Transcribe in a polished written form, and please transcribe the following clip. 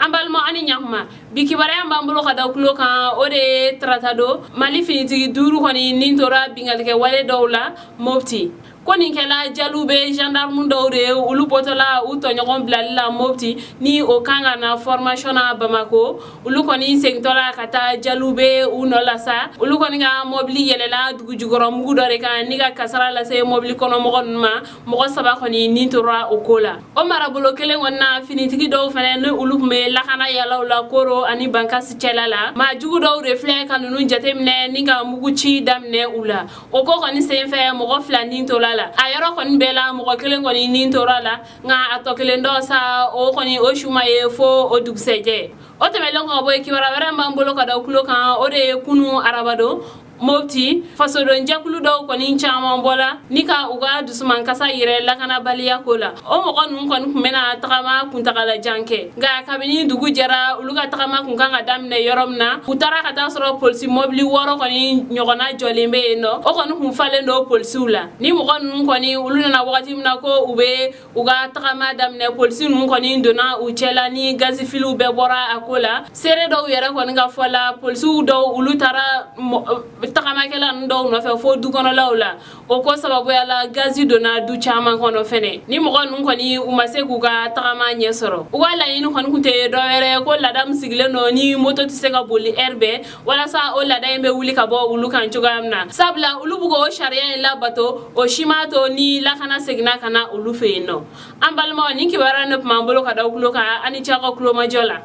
An balima, ani ɲakuma. Bi kibaruya b'an bolo ka da tulo kan, o de ye tarata don, Mali finitigi duuru kɔni nin tora binkalikɛ wale dɔw la Mopti. Ko nin kɛla Jalube gendarme dɔw de ye, olu bɔtɔla u tɔɲɔgɔn bilali la Mopti ni o kan ka na formation na Bamako. Olu kɔni segintɔla ka taa Jalube u nɔ la sa, olu kɔni ka mɔbili yɛlɛla dugu jukɔrɔ mugu dɔ de kan ni ka kasara lase mɔbili kɔnɔmɔgɔ ninnu ma. Mɔgɔ saba kɔni nin tora o ko la. O marabolo kelen kɔni na, finitigi dɔw fana ni olu tun bɛ lakana yalaw la Koro ani Bankasi cɛla la, maa jugu dɔw de filɛ ka ninnu jateminɛ ni ka mugu ci daminɛ u la. O ko kɔni senfɛ, mɔgɔ fila nin tora la. A yɔrɔ kɔni bɛɛ la, mɔgɔ kelen kɔni nin tora la, nka a tɔ kelen dɔ sa, o kɔni o su ma ye fo o dugusɛjɛ. O tɛmɛlen kɔ ka bɔ yen, kibaruya wɛrɛ b'an bolo ka da tulo kan, o de ye kunu arabadon, Mopti fasodonjɛkulu dɔw kɔni caman bɔla ni ka u ka dusumankasa yɛrɛ lakanabaliya ko la. O mɔgɔ ninnu kɔni tun bɛna tagama kuntagalajan kɛ, nka kabini dugu jɛra, olu ka tagama kun kan ka daminɛ yɔrɔ min na, u taara ka taa sɔrɔ polisi mɔbili 6 kɔni ɲɔgɔnna jɔlen bɛ yen nɔ. O kɔni kun falen don polisiw la. Ni mɔgɔ ninnu kɔni olu nana wagati min na ko u bɛ u ka tagama daminɛ, polisi ninnu kɔni donna u cɛla ni gazifiliw bɛɛ bɔra a ko la. Seere dɔw yɛrɛ kɔni ka fɔ la, polisiw dɔw olu taara tagamakɛla ninnu dɔw nɔfɛ fo du kɔnɔlaw la. O ko sababuya la, gazi donna du caman kɔnɔ fɛnɛ. Ni mɔgɔ ninnu kɔni u ma se k'u ka tagama ɲɛ sɔrɔ. U ka laɲini kɔni kun tɛ dɔwɛrɛ ko laada min sigilen don ni moto tɛ se ka boli ɛri bɛɛ, walasa o laada in bɛ wuli ka bɔ olu kan cogoya min na, sabula olu b'u k'o sariya in labato. O si m'a to ni lakana seginna ka na olu fɛ yen nɔ. An balimaw, nin kibaruya ne tun b'an bolo ka da tulo kan. Ani ce aw ka kulomajɔ la.